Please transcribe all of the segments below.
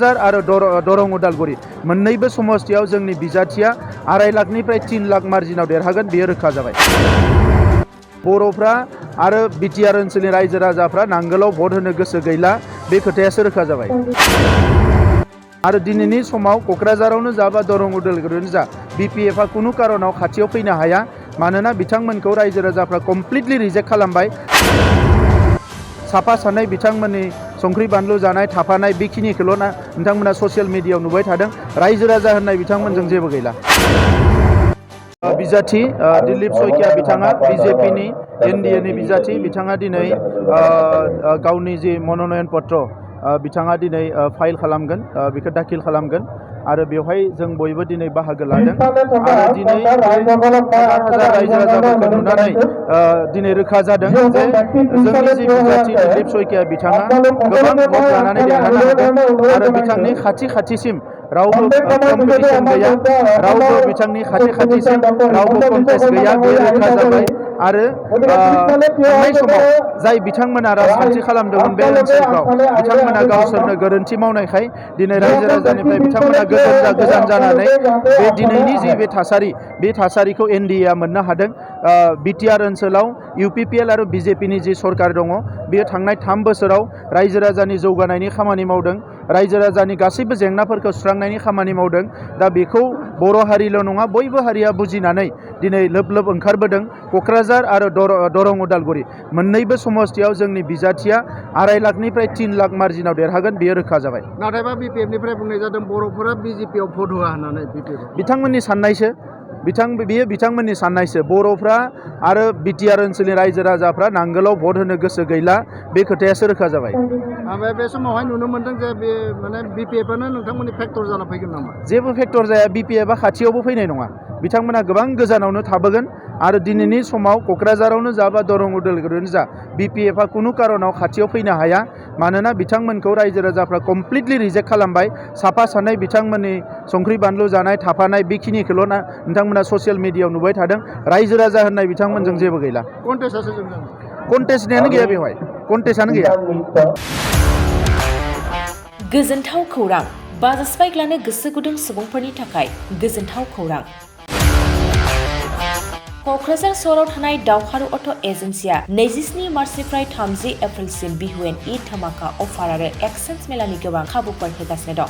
आरो दरं उदालगुरि मोननैबो समस्तियाव जोंनि बिजाथिया 2.5 लाखनिफ्राय 3 लाख मार्जिनाव देरहागोन बेयो रोखा जाबाय। बर'फ्रा आरो बिटिआर ओनसोलनि रायजो राजाफ्रा नांगोलाव भट होनो गोसो गैला बे खोथायासो रोखा जाबाय। आरो दिनैनि समाव क'क्राझारावनो जा बा दरं उदालगुरियावनो जा बिपिएफआ कुनु कारनाव खाथियाव फैनो हाया मानोना बिथांमोनखौ रायजो राजाफ्रा कमप्लिटलि रिजेक्ट खालामबाय। साफा सानै बिथांमोननि संख्रि बानलु जानाय थाफानाय बेखिनिखौल' नोंथांमोना ससियेल मिडियायाव नुबाय थादों। रायजो राजा होननाय बिथांमोनजों जेबो गैला। बिजाथि दिलीप सयकिया बिथाङा बिजेपिनि एनडिएनि बिजाथि बिथाङा दिनै गावनि जि मन'नयन पत्र बिथाङा दिनै फाइल खालामगोन बेखौ दाखिल खालामगोन आरो बेवहाय जों बयबो दिनै बाहागो लादों आरो दिनै हाजार रायजो राजाफोरखौ नुनानै दिनै रोखा जादों जे जोंनि जि बिजाथि दिलीप सयकिया बिथाङा गोबां भट लानानै देरहानो हागोन आरो बिथांनि खाथिसिम रावबो कम्पिटिशन गैया, रावबो बिथांनि खाथिसिम रावबो कन्टेस्ट गैया बे रोखा जाबाय। आरो थांनाय समाव जाय बिथांमोना राजखान्थि खालामदोंमोन बे ओनसोलफ्राव बिथांमोना गावसोरनो गोरोन्थि मावनायखाय दिनै रायजो राजानिफ्राय बिथांमोना गोजान जानानै बे दिनैनि जि बे थासारिखौ एनडिएआ मोननो हादों। बिटिआर ओनसोलाव इउपिपिएल आरो बिजेपिनि जि सरकार दङ बेयो थांनाय 3 बोसोराव रायजो राजानि जौगानायनि खामानि मावदों, रायजो राजानि गासैबो जेंनाफोरखौ सुस्रांनायनि खामानि मावदों। दा बेखौ बर' हारिल' नङा बयबो हारिया बुजिनानै दिनै लोब ओंखारबोदों। क'क्राझार आरो दरं उदालगुरि मोननैबो समस्तियाव जोंनि बिजाथिया 2.5 लाखनिफ्राय 3 लाख मार्जिनाव देरहागोन बेयो रोखा जाबाय। नाथायबा बिपिएफनिफ्राय बुंनाय जादों बर'फोरा बिजेपिआव भट होआ होननानै। बिथांमोननि साननायसो बेयो बिथांमोननि साननायसो। बर'फ्रा आरो बिटिआर ओनसोलनि रायजो राजाफ्रा नांगोलाव भट होनो गोसो गैला बे खोथायासो रोखा जाबाय। ओमफ्राय बे समावहाय नुनो मोनदों जे बे माने बिपिएफआनो नोंथांमोननि फेक्टर जाना फैगोन नामा? जेबो फेक्टर जाया। बिपिएफआ खाथियावबो फैनाय नङा। बिथांमोना गोबां गोजानावनो थाबोगोन आरो दिनैनि समाव क'क्राझारावनो जा बा दरं उदालगुरियावनो जा बिपिएफआ कुनु कारनाव खाथियाव फैनो हाया मानोना बिथांमोनखौ रायजो राजाफ्रा कमप्लिटलि रिजेक्ट खालामबाय। साफा सानै बिथांमोननि संख्रि बानलु जानाय थाफानाय बेखिनिखौल' नोंथांमोना ससियेल मिडियायाव नुबाय थादों। रायजो राजा होननाय बिथांमोनजों जेबो गैला। कन्टेस्टआनो गैया, बेवहाय कन्टेस्टआनो गैया। गोजोनथाव खौरां बाजाज बाइक लानो गोसो गुदुं सुबुंफोरनि थाखाय गोजोनथाव खौरां। क'क्राझार सहराव थानाय दावहारु अट' एजेन्सिया 27 मार्चनिफ्राय 30 एप्रिलसिम बिहु एन्ड ईद धामाका अफार आरो एक्सचेन्ज मेलानि गोबां खाबुफोर होगासिनो दं।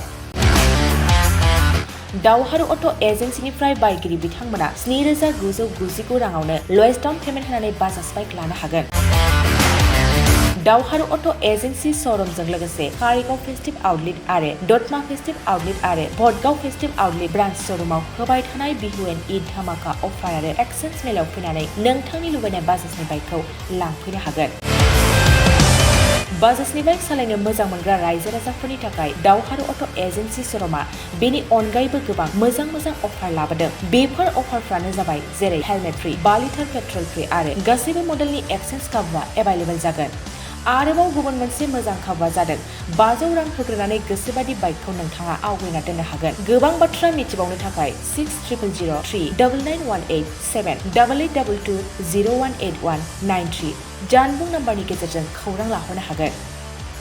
दावहारु अट' एजेन्सिनिफ्राय बायगिरि बिथांमोना 7,999 राङावनो लवेस्ट डाउन पेमेन्ट होनानै बाजाज बाइक लानो हागोन। दावहारु अट' एजेन्सि श'रुमजों लोगोसे कारिगाव फेस्टिभ आउटलेट आरो दतमा फेस्टिभ आउटलेट आरो भटगाव फेस्टिभ आउटलेट ब्रान्च श'रुमाव होबाय थानाय बिहु एन्ड ईद धामाका अफार आरो एक्सचेन्ज मेलायाव फैनानै नोंथांनि लुबैनाय बाजाजनि बाइकखौ लांफैनो हागोन। बाजाजनि बाइक सालायनो मोजां मोनग्रा रायजो राजाफोरनि थाखाय दावहारु अट' एजेन्सि श'रुमा बेनि अनगायैबो गोबां मोजां अफार लाबोदों। बेफोर अफारफ्रानो जाबाय जेरै helmet free, 2 litre petrol free आरो गासैबो मडेलनि एक्सचेन्ज खाबुआ एभाइलेबल जागोन। आरोबाव गुबुन मोनसे मोजां खाबुआ जादों 500 रां होग्रोनानै गोसोबादि बाइकखौ नोंथाङा आवगायना दोननो हागोन। गोबां बाथ्रा मिथिबावनो थाखाय 60000399878822018193 जानबुं नाम्बारनि गेजेरजों खौरां लाहरनो हागोन।